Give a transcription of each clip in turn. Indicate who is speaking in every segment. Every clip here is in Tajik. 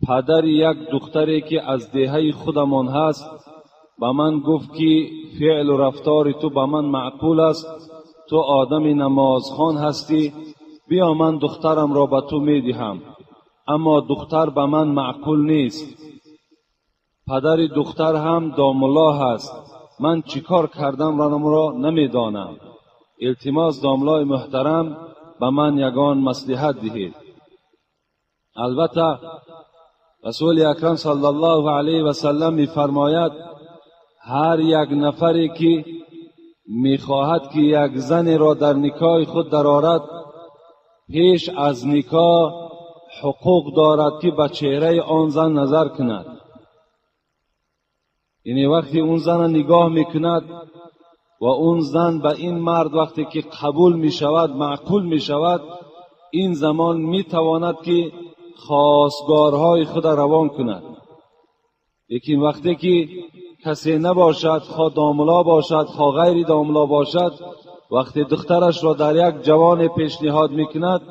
Speaker 1: Падари як духтаре ки аз деҳаи худамон ҳаст ба ман гуфт ки феълу рафтори ту ба ман маъқул аст, ту одами намозхон ҳастӣ, биё ман духтарамро ба ту медиҳам, аммо духтар ба ман маъқул нест. Падари духтар ҳам домулло ҳаст, ман чӣ кор кардамро намедонам. Илтимос домлои муҳтарам ба ман ягон маслиҳат диҳед. Албатта расули акрам саллаллоҳу алайҳи васаллам мефармояд ҳар як нафаре ки мехоҳад ки як занеро дар никоҳи худ дарорад, пеш аз никоҳ ҳуқуқ дорад ки ба чеҳраи он зан назар кунад. Яъне вақте он зана нигоҳ мекунад ва он зан ба ин мард вақте ки қабул мешавад, маъқул мешавад, ин замон метавонад ки хостгорҳои худро равон кунад. Лекин вақте ки касе набошад, хо домулло бошад, хо ғайри домулло бошад, вақте духтарашро дар як ҷавоне пешниҳод мекунад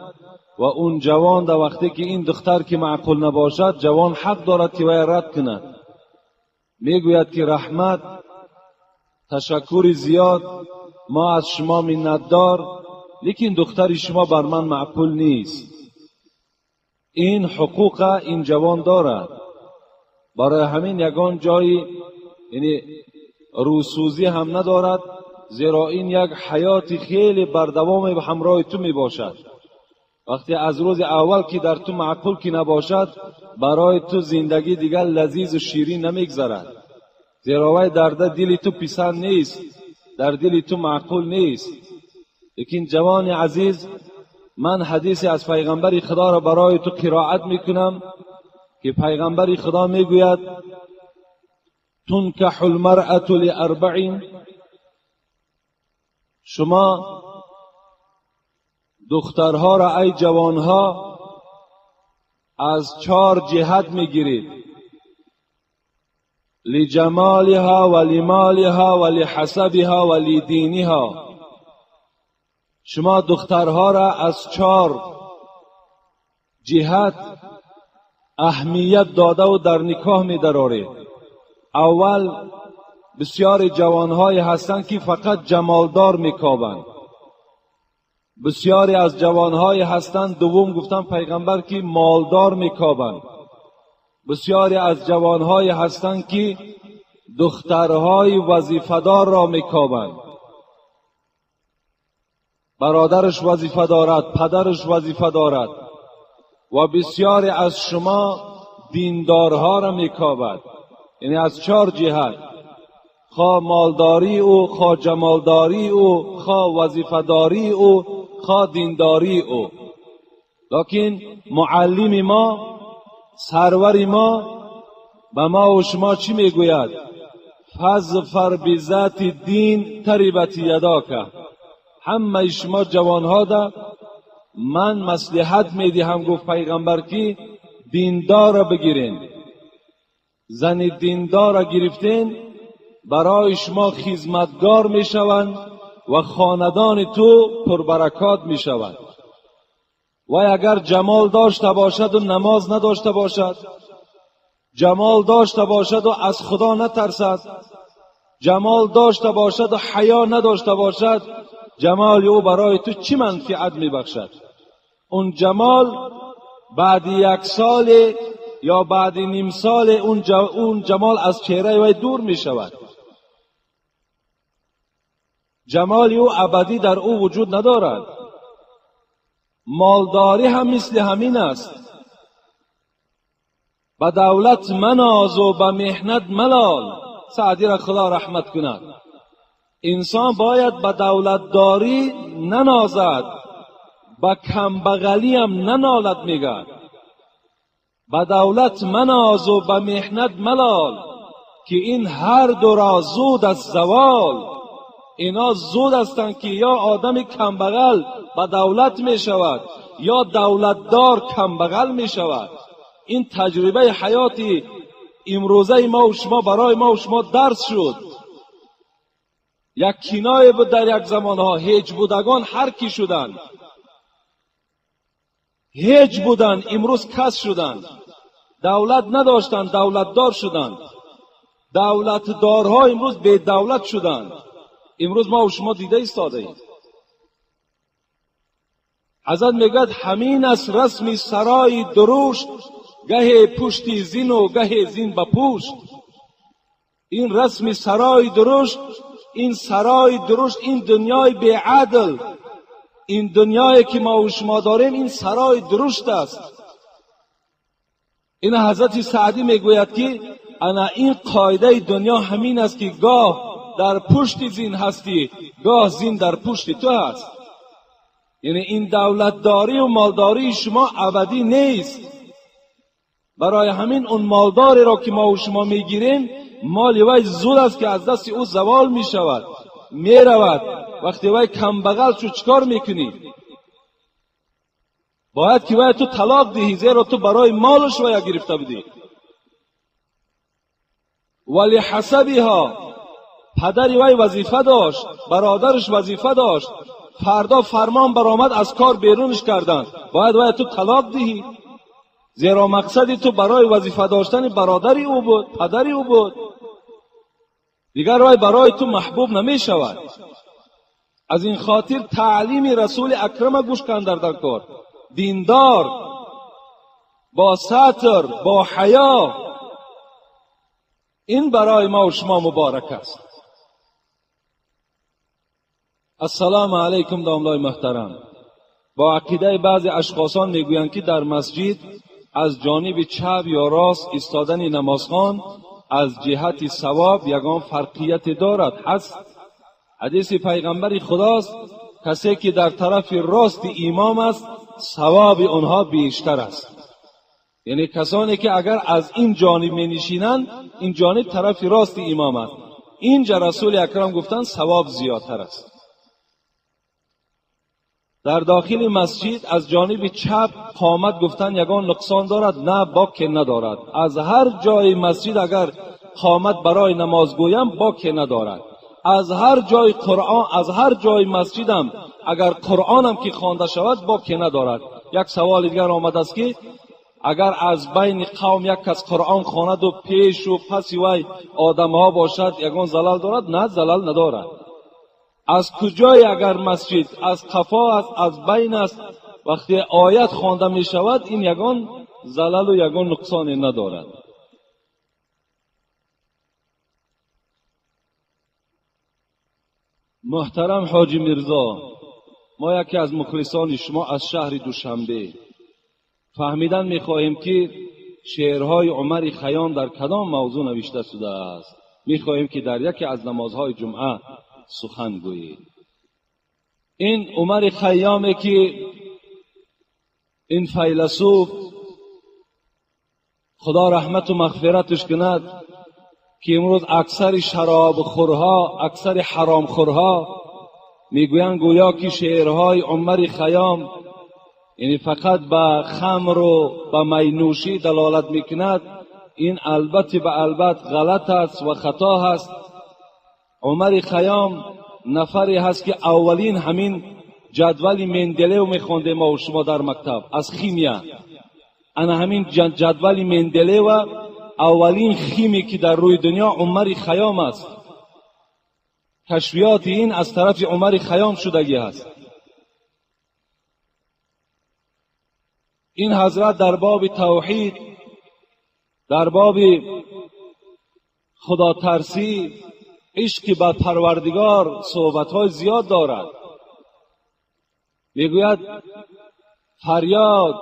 Speaker 1: ва он ҷавон дар вақте ки ин духтар ки маъқул набошад, ҷавон ҳақ дорад ки вай рад кунад. Мегӯяд ки раҳмат, ташаккури зиёд, мо аз шумо миннатдор, лекин духтари шумо бар ман маъқул нест. Ин ҳуқуқа ин ҷавон дорад. Барои ҳамин ягон ҷои яъне рӯсӯзӣ ҳам надорад, зеро ин як ҳаёти хеле бардавоме ҳамроҳи ту мебошад. Вақте аз рӯзи аввал ки дар ту маъқул ки набошад, барои ту зиндагӣ дигар лазизу ширин намегзарад, зеро вай дар дили ту писанд нест, дар дили ту маъқул нест. Лекин ҷавони азиз, ман ҳадисе аз пайғамбари худоро барои ту қироат мекунам ки пайғамбари худо мегӯяд тункаҳу лмаръату лиарбаин, шумо духтарҳоро ай ҷавонҳо аз чор ҷиҳат мегиред: лиҷамолиҳа ва лимолиҳа ва лиҳасабиҳа ва лидиниҳа. Шумо духтарҳоро аз чор ҷиҳат аҳамият додаву дар никоҳ медароред. Аввал, бисёри ҷавонҳое ҳастанд ки фақат ҷамолдор мекобанд. Бисёре аз ҷавонҳое ҳастанд, дуввум гуфтан пайғамбар, ки молдор мекобанд. Бисёре аз ҷавонҳое ҳастанд ки духтарҳои вазифадорро мекобанд. Бародараш вазифа дорад, падараш вазифа дорад ва бисёре аз шумо диндорҳоро мекобад. Яъне аз чор ҷиҳат: хо молдории ӯ, хо ҷамолдории ӯ, хо вазифадории ӯ, хо диндории ӯ. Лекин муаллими мо, сарвари мо ба мо ва шумо чӣ мегӯяд? фазфар бизати дин тарибати ядока. Ҳамаи шумо ҷавонҳо да ман маслиҳат медиҳам, гуфт пайғамбар, ки диндорро бигирен. Зани диндорро гирифтен, барои шумо хизматгор мешаванд ва хонадони ту пурбаракот мешавад. Вай агар ҷамол дошта бошаду намоз надошта бошад, ҷамол дошта бошаду аз худо натарсад, ҷамол дошта бошаду ҳаё надошта бошад, ҷамоли ӯ барои ту чӣ манфиат мебахшад? Он ҷамол баъди як соле ё баъди ним соле он ҷамол аз чеҳраи вай дур мешавад. Ҷамоли ӯ абадӣ дар ӯ вуҷуд надорад. Молдорӣ ҳам мисли ҳамин аст. Ба давлат манозу ба меҳнат малол. Саъдиро худо раҳмат кунад. Инсон бояд ба давлатдорӣ нанозад, ба камбағалиам нанолад, мегӯяд. Ба давлат манозу ба меҳнат малол, ки ин ҳар дуро зуд аст завол. Ино зуд ҳастанд ки ё одами камбағал ба давлат мешавад, ё давлатдор камбағал мешавад. Ин таҷрибаи ҳаёти имрӯзаи мо ва шумо барои мо ва шумо дарс шуд. یک киное буд дар як замонҳо, ҳеҷ будагон ҳар кӣ шуданд. Ҳеҷ буданд, имрӯз кас шуданд. Давлат надоштанд, давлатдор шуданд. Давлатдорҳо имрӯз бедавлат шуданд. Имрӯз мо шумо дида истодаем. Ҳазрат мегӯяд ҳамин аст расми сарои дурушт, гаҳе пушти зину гаҳе зин ба пушт. Ин расми сарои дурушт, ин сарои дурушт, ин дунёи беадл, ин дунёе ки мо шумо дорем, ин сарои дурушт аст. Ин ҳазрати Саъдӣ мегӯяд ки ана ин қоидаи дунё ҳамин аст ки гоҳ дар пушти зин ҳастӣ, гоҳ зин дар пушти ту ҳаст. Яъне ин давлатдорӣ ва молдории шумо абадӣ нест. Барои ҳамин он молдореро ки мо шумо мегирем, моли вай зуд аст ки аз дасти ӯ завол мешавад, меравад. Вақте вай камбағал шуд, чикор мекунӣ? Бояд ки вай ту талоқ диҳӣ, зеро ту барои молаш вая гирифта будӣ. Вали ҳасабиҳо, падари вай вазифа дошт, бародараш вазифа дошт, фардо фармон баромад, аз кор берунаш карданд, бояд вай ту талоқ диҳӣ, зеро мақсади ту барои вазифа доштани бародари ӯ буд, падари ӯ буд. Дигар вай барои ту маҳбуб намешавад. Аз ин хотир таълими расули акрама гӯш кан дар кор. Диндор, бо сатр, бо ҳаё, ин барои мо ва шумо муборак аст. Ассалому алайкум, домлои муҳтарам. Бо ақидаи баъзе ашхосон мегӯянд ки дар масҷид аз ҷониби чап ё рост истодани намозхон аз ҷиҳати савоб ягон фарқияте дорад. Ҳаст. Ҳадиси пайғамбари худост, касе ки дар тарафи рости имом аст, савоби онҳо бештар аст. Яъне касоне ки агар аз ин ҷониб менишинанд, ин ҷониб тарафи рости имом аст. Инҷа расули акрам гуфтанд савоб зиёдтар аст. Дар дохили масҷид аз ҷониби чап қомат гуфтан ягон нуқсон дорад? На, боке надорад. Аз ҳар ҷои масҷид агар қомат барои намоз гӯям, боке надорад. Аз ҳар ҷои Қуръон, аз ҳар ҷои масҷидам агар Қуръонам ки хонда шавад, боке надорад. Як саволи дигар омадааст ки агар аз байни қавм як кас Қуръон хонаду пешу паси вай одамҳо бошад, ягон залал дорад? На, залал надорад. Аз куҷое агар масҷид аз қафо аст, аз байн аст, вақте оят хонда мешавад, ин ягон залалу ягон нуқсоне надорад. Муҳтарам ҳоҷи Мирзо, мо яке аз мухлисони шумо аз шаҳри Душанбе. Фаҳмидан мехоҳем ки шеърҳои Умари Хайём дар кадом мавзӯъ навишта шудааст. Мехоҳем ки дар яке аз намозҳои ҷумъа сухан гӯед. Ин Умари Хайёме ки ин файласуф, худо раҳмату мағфираташ кунад, ки имрӯз аксари шаробхӯрҳо, аксари ҳаромхӯрҳо мегӯянд гӯё ки шеърҳои Умари Хайём яъне фақат ба хамру ба майнӯшӣ далолат мекунад. Ин албатта ба албат ғалат аст ва хато ҳаст. Умари Хайём нафаре ҳаст ки аввалин ҳамин ҷадвали Менделеев мехондем мо шумо дар мактаб аз химия. Ана ҳамин ҷадвали Менделеева аввалин химики дар рӯи дунё Умари Хайём аст. Кашфиёти ин аз тарафи Умари Хайём шудагӣ ҳаст. Ин ҳазрат дар боби тавҳид, дар боби худотарсӣ, ишқи ба парвардигор суҳбатҳои зиёд дорад. Мегӯяд фарёд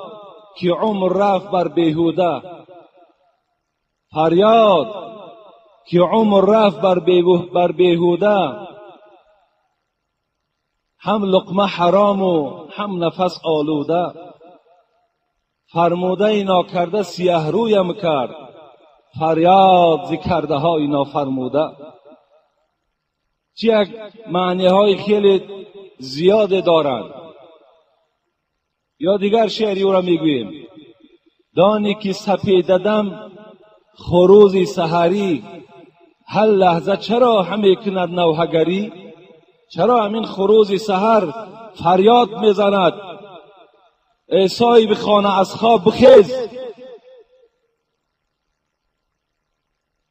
Speaker 1: ки умр рафт бар беҳуда, фарёд ки умр рафт бар беҳуда, ҳам луқма ҳарому ҳам нафас олуда. Фармудаи нокарда сиёҳрӯям кард, фарёд зи кардаҳои нофармуда. Чӣ як маъниҳои хеле зиёде доранд. Ё дигар шеъри ӯро мегӯем: дони ки сапедадам хурӯзи саҳарӣ, ҳар лаҳза чаро ҳаме кунад навҳагарӣ. چرا همین خروز سحر فریاد میزند ای صاحب خانه از خواب بخیز؟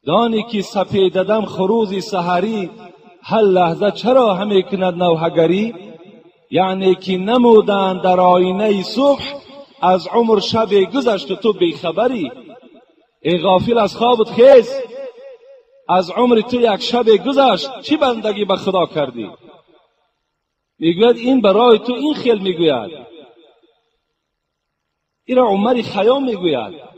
Speaker 1: دانی که سپیددم خروز سحری، هر لحظه چرا همی کند نوحه‌گری؟ یعنی که نمودند در آینه صبح، از عمر شب گذشت و تو بیخبری. ای غافل از خوابت خیز، از عمر تو یک شب گذشت، چی بندگی به خدا کردی؟ میگوید این برای تو این خیل میگوید. این را عمر خیام میگوید.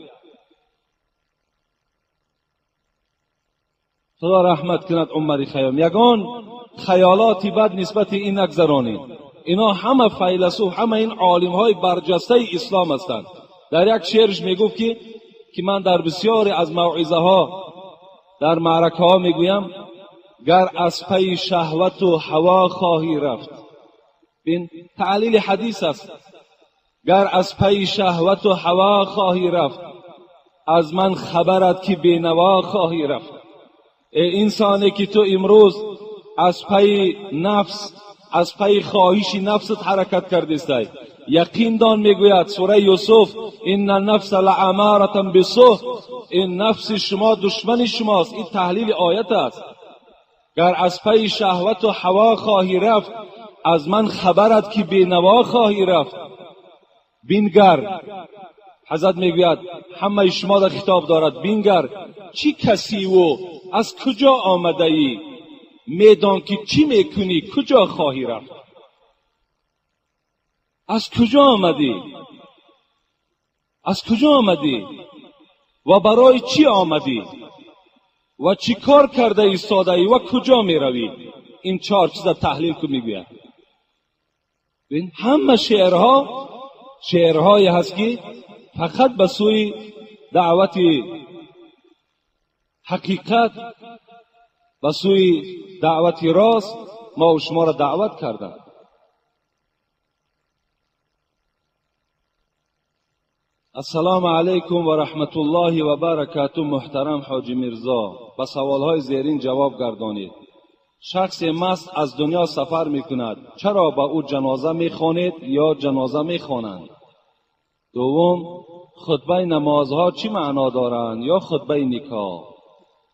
Speaker 1: خدا رحمت کند عمر خیام. یگان خیالاتی بد نسبت این نگذرانید. اینا همه فیلسوف، همه این عالم های برجسته اسلام هستند. در یک شعرش میگفت که من در بسیاری از موعظه ها در معرکه ها میگویم، گر از پی شهوت و هوا خواهی رفت. این تعلیل حدیث است. گر از پی شهوت و هوا خواهی رفت، از من خبرت که بینوا خواهی رفت. ای انسانی که تو امروز از پی نفس، از پی خواهش نفست حرکت کردیستی، یقین دان میگوید سوره یوسف، ان النفس لاماره بالسوء، این نفس شما دشمن شماست. این تحلیل آیت است. گر از پی شهوت و هوا خواهی رفت، از من خبرت که بینوا خواهی رفت. بینگر، حضرت میگوید همه شما در خطاب دارد، بینگر چی کسی و از کجا آمده ای، میدان که چی میکنی، کجا خواهی رفت؟ از کجا آمدی؟ از کجا آمدی و برای چی آمدی و چی کار کرده ایستاده ای و کجا میروی؟ این چهار چیز تحلیل که میگوید. این همه شعرها شعرهایی هست که فقط به سوی دعوت حقیقت، به سوی دعوت راست ما و شما را دعوت کردند. السلام علیکم و رحمت الله و برکاته. محترم حاجی میرزا، به سوالهای زیرین جواب گردانید. شخص مست از دنیا سفر میکند، چرا به او جنازه میخوانید یا جنازه میخوانند؟ دوم، خطبه نمازها چی معنا دارند یا خطبه نکاح؟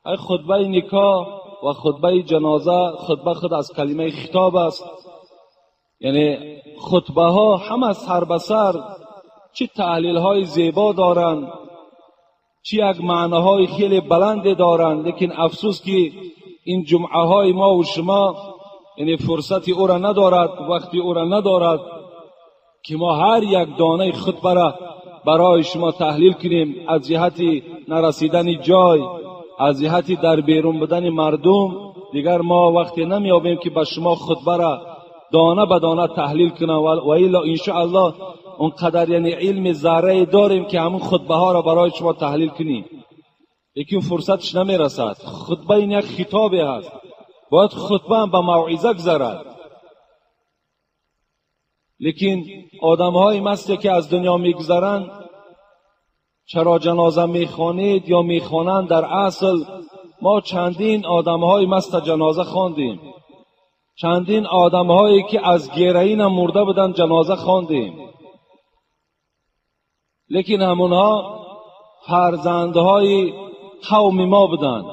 Speaker 1: ای خطبه نکاح و خطبه جنازه، خطبه خود از کلمه خطاب است، یعنی خطبه ها همه سر به سر چه تحلیل های زیبا دارند، چه یک معناهای خیلی بلند دارند، لیکن افسوس که این جمعه های ما و شما یعنی فرصت او را ندارد، وقتی او را ندارد که ما هر یک دانه خطبه را برای شما تحلیل کنیم. از جهت نرسیدن جای، از جهت در بیرون بودن مردم، دیگر ما وقتی نمیابیم که به شما خطبه را دانه به دانه تحلیل کنم، و الا انشاءالله اونقدر یعنی علم ذره داریم که همون خطبه ها را برای شما تحلیل کنیم، لیکن فرصتش نمیرسد. خطبه این یک خطابی هست، باید خطبه هم به موعظه گذرد. لیکن آدم های مستی که از دنیا میگذرند، چرا جنازه میخوانید یا میخوانند؟ در اصل ما چندین آدم های مست جنازه خواندیم، چندین آدم هایی که از گرئین هم مرده بودند جنازه خواندیم، لیکن همونها فرزندهای قوم ما بودند،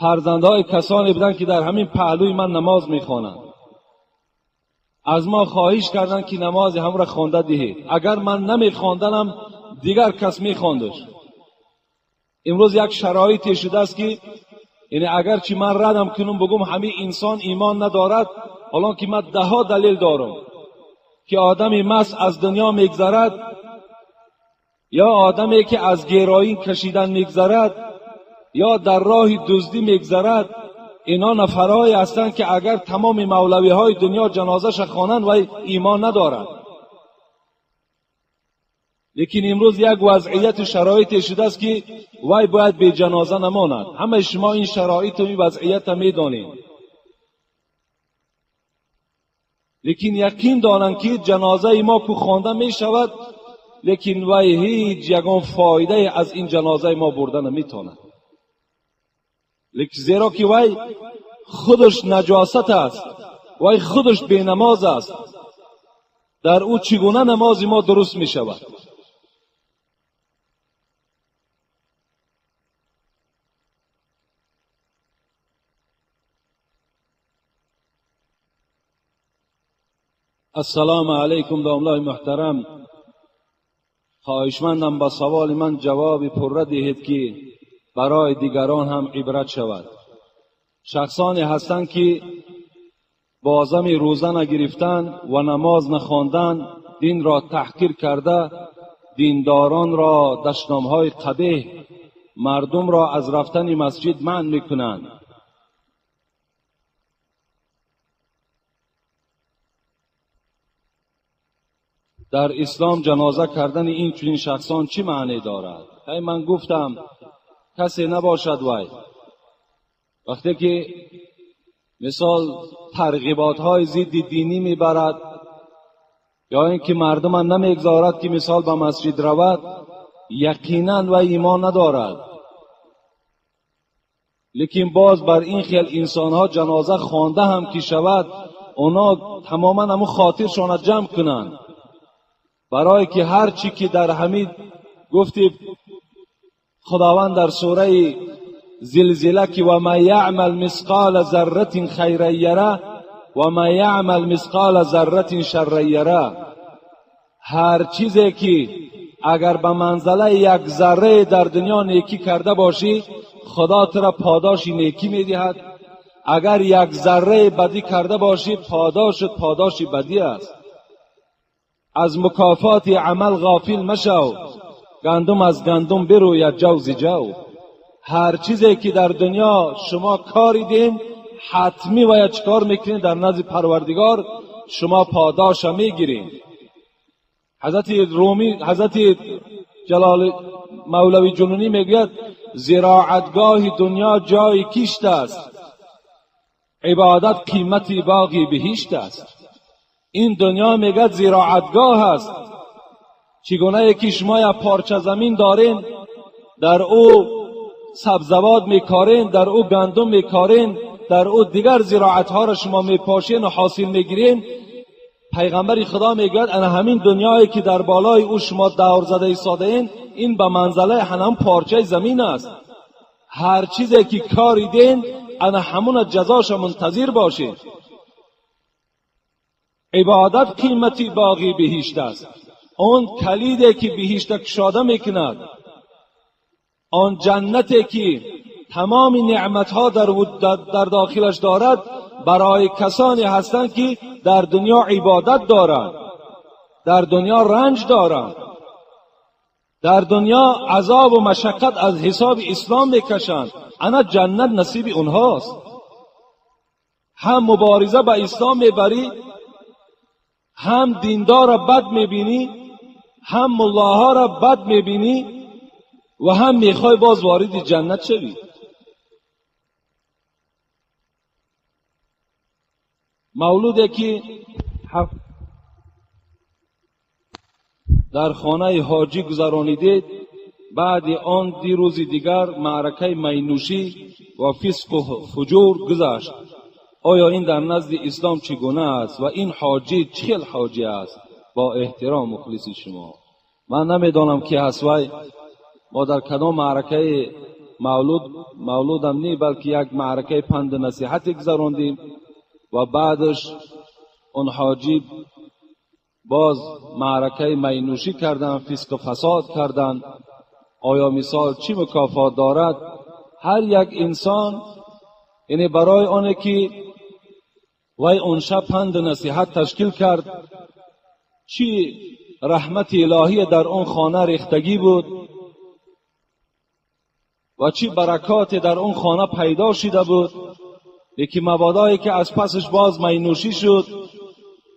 Speaker 1: فرزندهای کسانی بودند که در همین پهلوی من نماز میخوانند. از ما خواهش کردند که نماز هم را خوانده دهید، اگر من نمیخواندنم دیگر کس میخواندش. امروز یک شرایطی شده است که یعنی اگر چی من ردم کنم بگم همه انسان ایمان ندارد، حالا که من ده ها دلیل دارم که آدمی مست از دنیا میگذرد یا آدمی که از گرائین کشیدن میگذرد یا در راه دزدی میگذرد، اینا نفرهایی هستند که اگر تمام مولوی های دنیا جنازه‌ش خوانند و ایمان ندارد. لیکن امروز یک وضعیت شرایط شده است که وای باید به جنازه نماند. همه شما این شرایط و این وضعیت میدانید، لیکن یقین دانند که جنازه ما که خوانده می شود، لیکن وای هیچ یگان فایده از این جنازه ما برده نمیتواند، لیکن زیرا که وای خودش نجاست است. وای خودش بی نماز است، در او چگونه نماز ما درست می شود؟ السلام علیکم داملای محترم، خواهشمندم با سوال من جواب پرده دهید که برای دیگران هم عبرت شود. شخصانی هستند که با عزم روزه نگرفتن و نماز نخواندن دین را تحقیر کرده، دینداران را دشنامهای قبیح، مردم را از رفتن مسجد منع میکنند. در اسلام جنازه کردن این چنین شخصان چی معنی دارد؟ ای من گفتم کسی نباشد وای وقتی که مثال ترغیبات های ضد دینی میبرد یا اینکه مردم نمیگذارد که مثال به مسجد رود، یقینا و ایمان ندارد. لیکن باز بر این خیل انسان ها جنازه خوانده هم که شود، اونا تماما همون خاطرشان جمع کنند، برای که هر چی که در همین گفتی خداوند در سوره زلزله که و ما یعمل مثقال ذره خیرا یره و ما یعمل مثقال ذره شرا یره، هر چیزی که اگر به منزله یک ذره در دنیا نیکی کرده باشی، خدا تو را پاداش نیکی میدهد. اگر یک ذره بدی کرده باشی، پاداشت پاداش بدی است. از مکافات عمل غافل مشو، گندم از گندم بروید جو ز جو. هر چیزی که در دنیا شما کاریدین، حتمی باید چکار میکنین؟ در نزد پروردگار شما پاداش میگیرین. حضرت رومی، حضرت جلال مولوی جنونی میگوید زراعتگاه دنیا جای کشت است، عبادت قیمت باغی بهشت است. این دنیا میگه زراعتگاه است. چگونه که شما یک پارچه زمین دارین، در او سبزوات میکارین، در او گندم میکارین، در او دیگر زراعت ها را شما میپاشین و حاصل میگیرین. پیغمبر خدا میگوید انا همین دنیایی که در بالای او شما دور زده ایستاده این، این به منزله هنم پارچه زمین است. هر چیزی که کاریدین انا همون جزاش منتظر باشین. عبادت قیمتی باقی بهشت است. آن کلیدی که بهشت کشاده میکند، آن جنتی که تمام نعمتها در داخلش دارد، برای کسانی هستند که در دنیا عبادت دارند، در دنیا رنج دارند، در دنیا عذاب و مشقت از حساب اسلام میکشند. انا جنت نصیب اونهاست. هم مبارزه با اسلام میبری، هم دیندار را بد میبینی، هم ملاها را بد میبینی و هم میخوای باز وارد جنت شوی. مولودی که در خانه حاجی گذرانیدید، بعد آن دی روز دیگر معرکه مینوشی و فسق و فجور گذشت. آیا این در نزد اسلام چگونه است و این حاجی چه حاجی است؟ با احترام مخلص شما. من نمیدانم که هست وای ما در کدام معرکه مولودم نی، بلکه یک معرکه پند نصیحت گذراندیم و بعدش اون حاجی باز معرکه مینوشی کردن، فسق و فساد کردن. آیا مثال چی مکافات دارد؟ هر یک انسان یعنی برای آنه که وای اون شب پند نصیحت تشکیل کرد، چی رحمت الهی در اون خانه ریختگی بود و چی برکات در اون خانه پیدا شده بود. یکی مبادایی که از پسش باز مینوشی شد،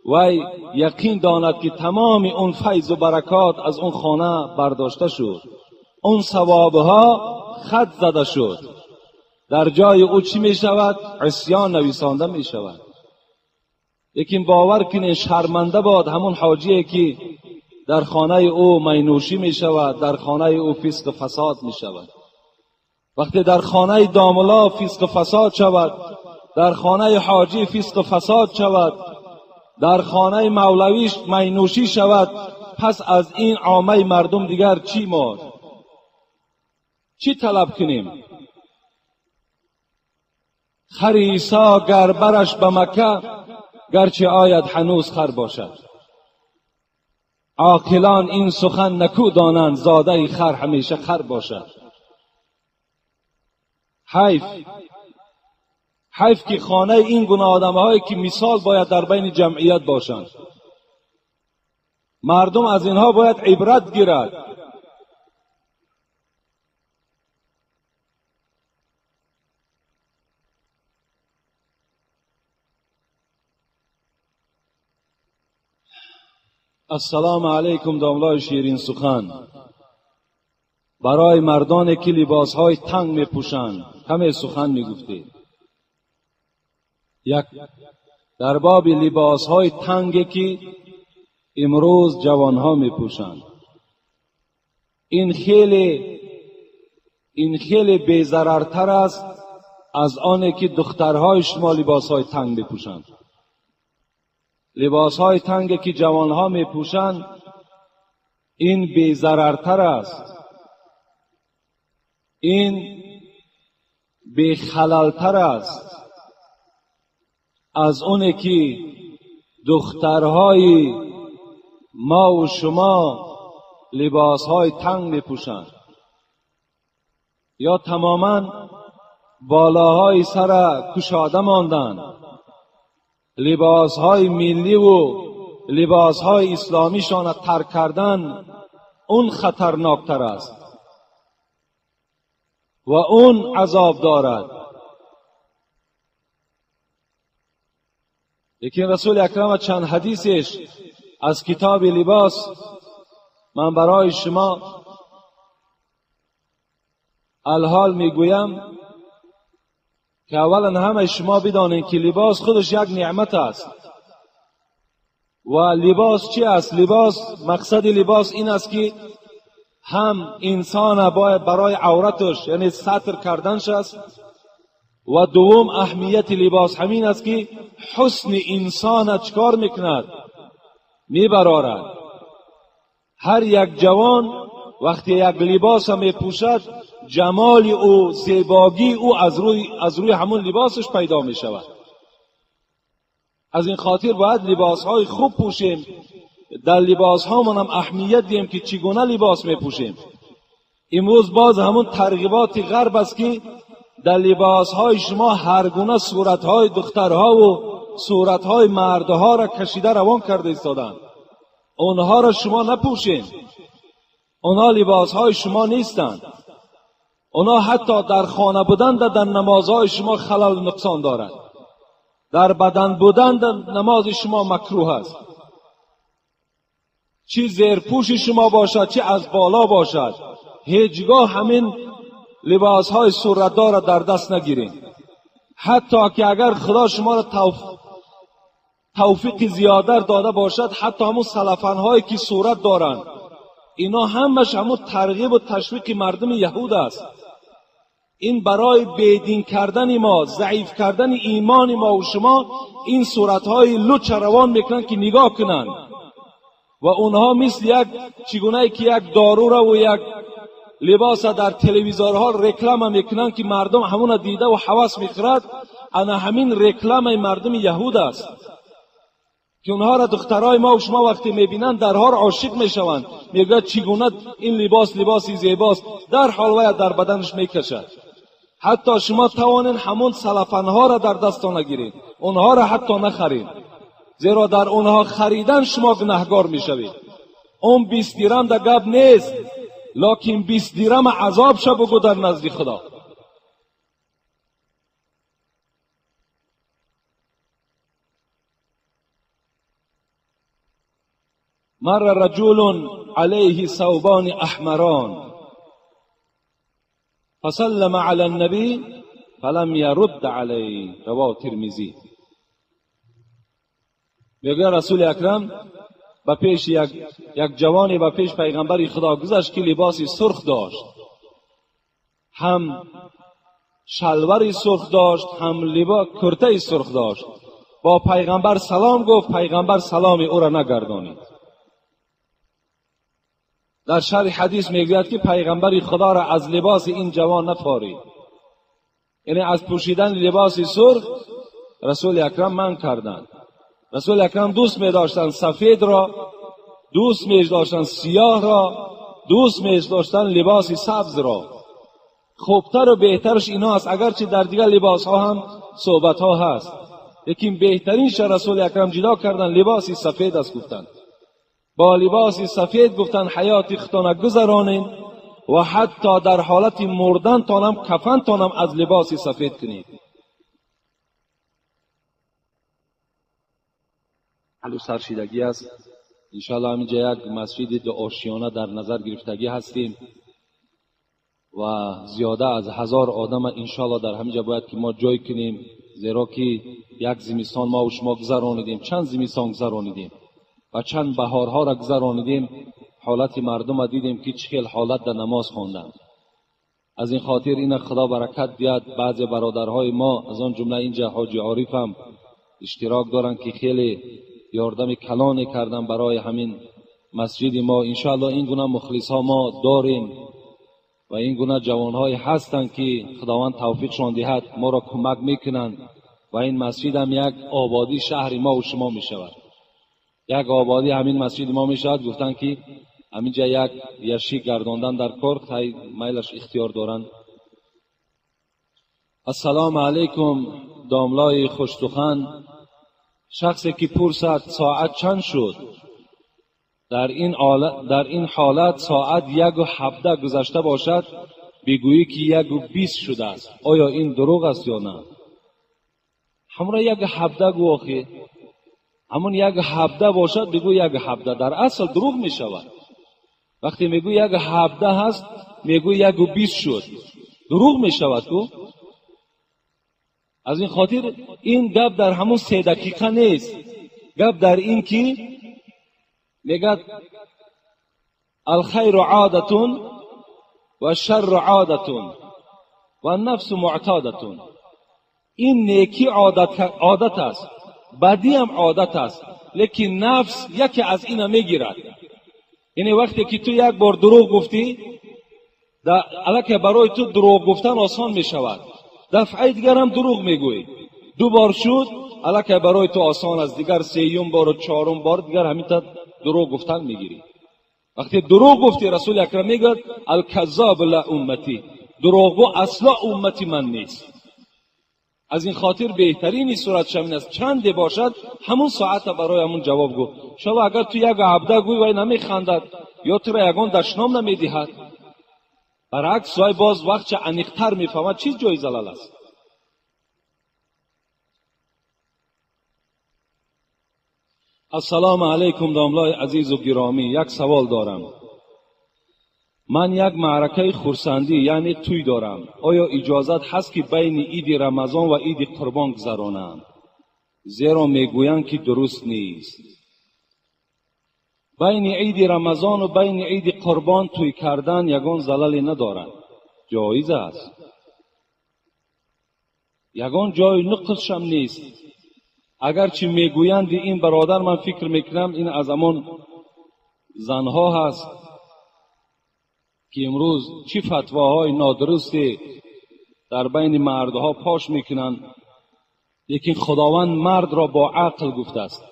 Speaker 1: وی یقین داند که تمام اون فیض و برکات از اون خانه برداشته شد، اون ثوابها خط زده شد. در جای او چی می شود؟ عصیان نویسانده می شود. لیکن باور کنین شرمنده باد همون حاجیه که در خانه او مینوشی می شود، در خانه او فسق و فساد می شود. وقتی در خانه داملا فسق و فساد شود، در خانه حاجی فسق و فساد شود، در خانه مولوی مینوشی شود، پس از این عامه مردم دیگر چی ما چی طلب کنیم؟ خر عیسی گر برش به مکه، گرچه آید هنوز خر باشد. عاقلان این سخن نکو دانند، زاده خر همیشه خر باشد. حیف، حیف که خانه این گونه آدم‌هایی که مثال باید در بین جمعیت باشند، مردم از اینها باید عبرت گیرد. السلام علیکم داملای شیرین سخن. برای مردانی که لباسهای تنگ میپوشند کمی سخن میگفتید. یک، در باب لباسهای تنگی که امروز جوانها میپوشند، این خیلی بی‌ضررتر است از آنی که دخترهای شما لباسهای تنگ میپوشند. لباسهای تنگی که جوانها میپوشند این بی‌ضررتر است، این بی‌خللتر است از اونی که دخترهای ما و شما لباسهای تنگ میپوشند یا تماما بالاهای سر کشاده ماندند. لباسهای ملی و لباسهای اسلامیشان ترک کردن اون خطرناکتر است و اون عذاب دارد. لیکن رسول اکرم چند حدیثش از کتاب لباس من برای شما الحال میگویم که اولا همه شما بدانید که لباس خودش یک نعمت است. و لباس چی است؟ لباس، مقصد لباس این است که هم انسان باید برای عورتش یعنی ستر کردنش است، و دوم اهمیت لباس همین است که حسن انسان چکار میکند؟ میبرارد. هر یک جوان وقتی یک لباس میپوشد جمال او، زیباگی او از روی همون لباسش پیدا می شود. از این خاطر باید لباسهای خوب پوشیم، در لباس هامون هم اهمیت دیم که چگونه لباس می پوشیم. امروز باز همون ترغیبات غرب است که در لباسهای شما هر گونه صورتهای دخترها و صورتهای مردها را کشیده روان کرده ایستادند. اونها را شما نپوشین، اونها لباسهای شما نیستند. اونا حتی در خانه بودن در نمازهای شما خلل و نقصان دارند. در بدن بودن در نماز شما مکروه است. چی زیرپوش شما باشد چی از بالا باشد، هیچگاه همین لباسهای صورتدار را در دست نگیرین. حتی که اگر خدا شما را توفیق زیاده داده باشد، حتی همون سلفنهایی که صورت دارند، اینا همش همون ترغیب و تشویق مردم یهود است. این برای بیدین کردن ما، ضعیف کردن ایمان ما و شما، این صورتهای لوچ روان میکنن که نگاه کنن و اونها مثل یک چگونه که یک دارو را و یک لباس در تلویزیونها رکلام میکنن که مردم همون دیده و حواس میخورد. انا همین رکلام مردم یهود است که اونها را دخترای ما و شما وقتی میبینن درها را عاشق میشوند، میگوید چگونه این لباس لباسی زیباست، در حال باید در بدنش میکشد. حتی شما توانین همون سلفنها را در دستان نگیرید، اونها را حتی نخرید، زیرا در اونها خریدن شما گناهگار میشوید. اون 20 درهم در گپ نیست، لکن 20 درهم عذاب شو بگو در نزد خدا. مر رجل عليه ثوبان احمران فسلم على النبي فلم يرد عليه. رواه ترمذی. میگه رسول اکرم به پیش یک جوانی به پیش پیغمبر خدا گذشت که لباسی سرخ داشت، هم شلواری سرخ داشت، هم لباس کرته سرخ داشت. با پیغمبر سلام گفت، پیغمبر سلام او را نگردانید. در شرح حدیث میگوید که پیغمبر خدا را از لباس این جوان نفارید، یعنی از پوشیدن لباس سرخ رسول اکرم منع کردند. رسول اکرم دوست می داشتند سفید را، دوست می داشتند سیاه را، دوست می داشتند لباس سبز را. خوبتر و بهترش اینا است، اگرچه در دیگر لباس ها هم صحبت ها هست، لیکن بهترینش رسول اکرم جدا کردن لباس سفید است. گفتند با لباس سفید گفتند حیات خودتان گذرانین و حتی در حالت مردن تانم کفن تانم از لباس سفید کنید. حلو سرشیدگی است. انشاءالله همینجا یک مسجد دو آشیانه در نظر گرفتگی هستیم و زیاده از 1000 آدم انشاءالله در همینجا باید که ما جای کنیم، زیرا که یک زمستان ما و شما گذرانیدیم، چند زمستان گذرانیدیم و چند بهارها را گذرانیدیم، حالت مردم را دیدیم که چه حالت در نماز خواندند. از این خاطر این خدا برکت دیاد. بعض برادرهای ما از آن جمله اینجا حاجی عارف هم اشتراک دارند که خیلی یاردم کلانی کردن برای همین مسجد ما. انشاءالله این گونه مخلص ها ما داریم و این گونه جوانهای هستند که خداوند توفیقشان دهد، ما را کمک میکنند و این مسجد هم یک آبادی شهر ما و شما میشود، یک آبادی همین مسجد ما میشود. گفتن که همینجا یک یشی گرداندن در کار تای میلش اختیار دارند. السلام علیکم داملای خوشتخن. شخصی که پرسد ساعت چند شد، در این حالت ساعت 1:17 گذشته باشد، بگویی که 1:20 شده است، آیا این دروغ است یا نه؟ همراه 1:17 گو آخه، همون 1:17 باشد بگو 1:17، در اصل دروغ می شود. وقتی میگو 1:17 هست، میگو 1:20 شد، دروغ می شود کو. از این خاطر این گپ در همون 3 دقیقه نیست، گپ در این که میگد الخیر عادتون و شر عادتون و النفس معتادتون. این نیکی عادت است، بدی هم عادت است، لیکن نفس یکی از اینا میگیرد. یعنی وقتی که تو یک بار دروغ گفتی، الکه برای تو دروغ گفتن آسان میشود، دفعه دیگر هم دروغ میگویی، 2 بار شد الکه برای تو آسان است، دیگر 3 بار و 4 بار دیگر همین تا دروغ گفتن میگیری. وقتی دروغ گفتی رسول اکرم میگه الکذاب لا امتی، دروغگو اصلا امتی من نیست. از این خاطر بهترین صورت شمین است چند باشد همون ساعت برای همون جواب گو. شما اگر تو 1:17 گوی وای نمیخندد یا تو را یگان دشنام نمیدهد، برعکس وای باز وقت چه عمیق‌تر میفهمد چیز جای زلال است. السلام علیکم داملای عزیز و گرامی، یک سوال دارم. من یک معرکه خرسندی یعنی توی دارم، آیا اجازت هست که بین عید رمضان و عید قربان گذرانم؟ زیرا میگویند که درست نیست. بین عید رمضان و بین عید قربان توی کردن یگان زللی ندارد، جایز است، یگان جای نقصش هم نیست. اگرچه میگویند این برادر، من فکر میکنم این از همان زنها هست که امروز چی فتواهای نادرستی در بین مردها پاش میکنند، لیکن خداوند مرد را با عقل گفته است،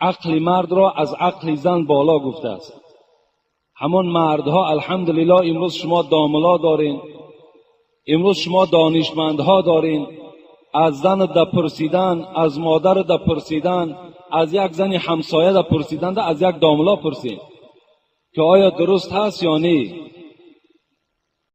Speaker 1: عقل مرد را از عقل زن بالا گفته است. همان مردها الحمدلله امروز شما داملا دارین، امروز شما دانشمندها دارین، از زن دپرسیدن، از مادر دپرسیدن، از یک زن همسایه دپرسیدن، از یک داملا پرسید که آیا درست هست یا نه.